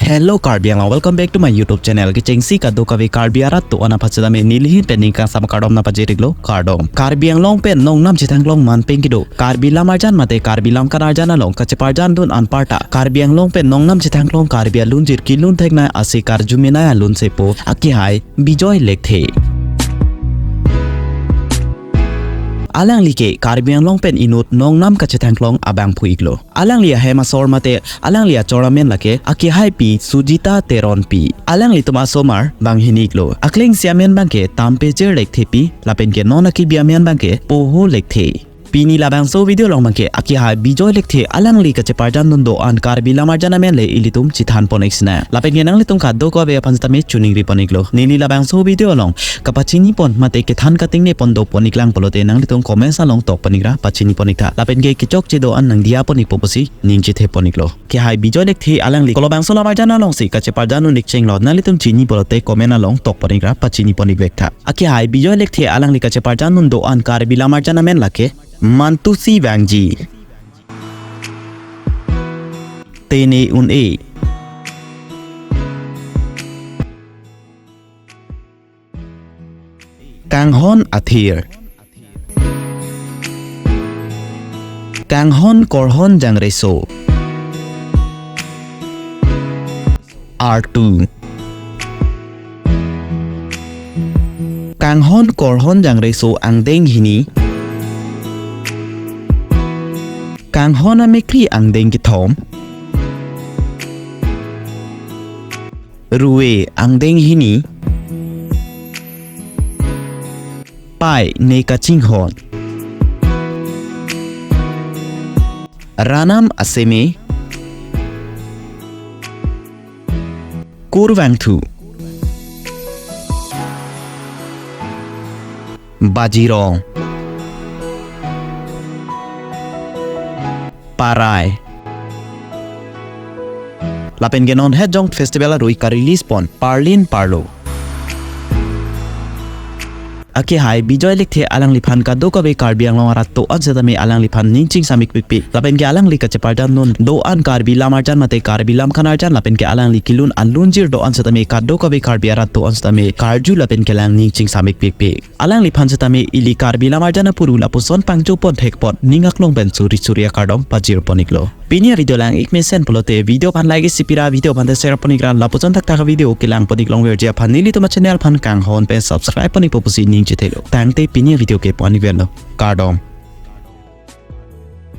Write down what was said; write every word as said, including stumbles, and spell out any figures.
Hello Karbi Anglong, welcome back to my YouTube channel. Kechengsi kadokave Karbi arat do-an aphan setame nelihin pen ning kangsam kardom nangpajir-iklo, kardom. Karbi Anglong pen nongnam chethanglong manpeng kedo Karbi Lam Arjan mate Karbi Lam Kan Arjan along kacheparjandun anparta Karbi Anglong pen nongnam chethanglong Karbi alunjir kelun theknei ase karjumenei alun sepo akehai Bijoy Lekthe. Alangli ke Karbi Anglong pen inut nongnam kachethanglong abangphu-iklo. Alangli ahem asor mate alangli achor amen lake akehai Pi Sujita Teronpi. Alanglitum asomar banghini-iklo. Aklengsi amen abangke Tampejir Lekthe pi, lapen ke non akibi amen abangke Poho Lekthe. Pini labangso video along abangke akehai Bijoy Lekthe alangli kacheparjandun do-an Karbi Lam Arjan amen le ilitum chethanpon-ik sinang. Lapen ke nanglitum kadokave aphan setame choningri pon-iklo. Neli labangso video along kapachini pon mate kethan katingne pon dopon-iklang pulote nanglitum comments along tokpon-ikra pachini pon-iktha. Lapen ke kechokche do-an nangdiya pon-ikpo pusi ning chethe pon-iklo. Akehai Bijoy Lekthe alangli kolobangso Lam Arjan alongsi kacheparjandun-ik chenglo, nanglitum chini pulote comment along tokpon-ikra pachini pon-ikvektha. Akehai Bijoy Lekthe alangli kacheparjandun do-an Karbi Lam Arjan amen lake Mantusi Vangji, Tene Un-e, Kanghon Athir, Kanghon Korhon Jangreso, Artu, Kanghon Korhon Jangreso angdeng hini, Kanghon Amekri angdeng kethom, Rue angdeng hini, Pai Ne Kachinghon, Ranam Aseme, Kurvangthu, Bajirong, Parai. Lapen ke non het jong festival arui ka-release pon Parlin Parlo. Akehai Bijoy Lekthe alangliphan kadokave Karbi Anglong arat do-an setame alangliphan ning chingsamik pikpik. Lapen ke alangli kacheparjandun do-an Karbi Lam Arjan mate Karbi Lam Kan Arjan, lapen ke alangli kelun alunjir do-an setame kadokave Karbi arat do-an setame karju lapen kelang ning chingsamik pikpik. Alangliphan setame ili Karbi Lam Arjan apuru lapuson pangjo pon thek pon ning aklong pen suri suri akardom pajir pon-iklo. Pini avideo lang-ik mesen pulote video aphan like isi pira, video aphan te share pon-ikra, lapuson thakthak video kelang pon-ik longverji aphan nelitum achannel aphan kanghon pen subscribe pon-ikpo pusi ning chethelo. Tangte pini avideo ke pon-ik velo. Kardom.